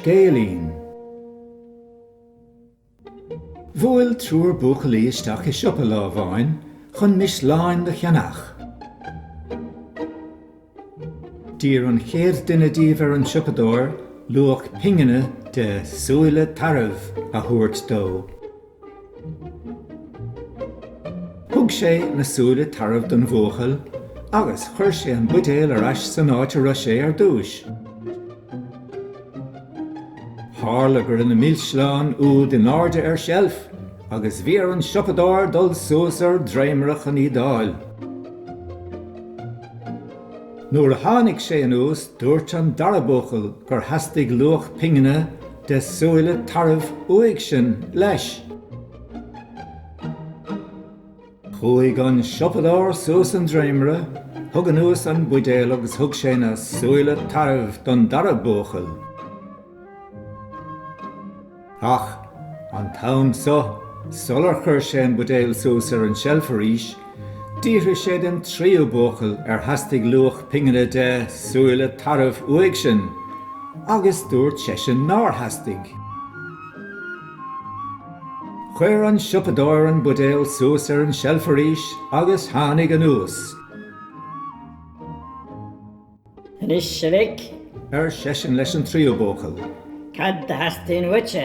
Scéilín. Bhuail triúr buachaillí isteach i siopa lá amháin chun misleáin do cheannach. D'iarr an chéad duine díobh ar an siopadóir luach pingine de súile tairbh a thabhairt dó. Thug sé na súile tairbh don bhuachaill agus chuir sé an buidéal ar ais san áit a raibh sé ar dtúis. Tharla go raibh na milseáin úd in airde ar seilf agus bhí ar an siopadóir dul suas ar dréimire chun iad d'fháil. Nuair a tháinig sé anuas dúirt an dara buachaill gur theastaigh luach pingine de súile tairbh uaidhsean leis. Chuaigh an siopadóir suas an dréimire, thug anuas an buidéal agus thug sé na súile tairbh don dara buachaill. Ach an t-am so, sular chuir sé an buidéal suas ar an tseilf arís, d'fhiafraigh sé den tríú buachaill ar theastaigh luach pingine de súile tairbh uaidhsean, agus dúirt seisean nár theastaigh. Chuir an siopadóir an buidéal suas ar an tseilf arís agus tháinig anuas. Anois, a mhic, ar seisean leis an tríú buachaill. Cad a theastaíonn uaitse?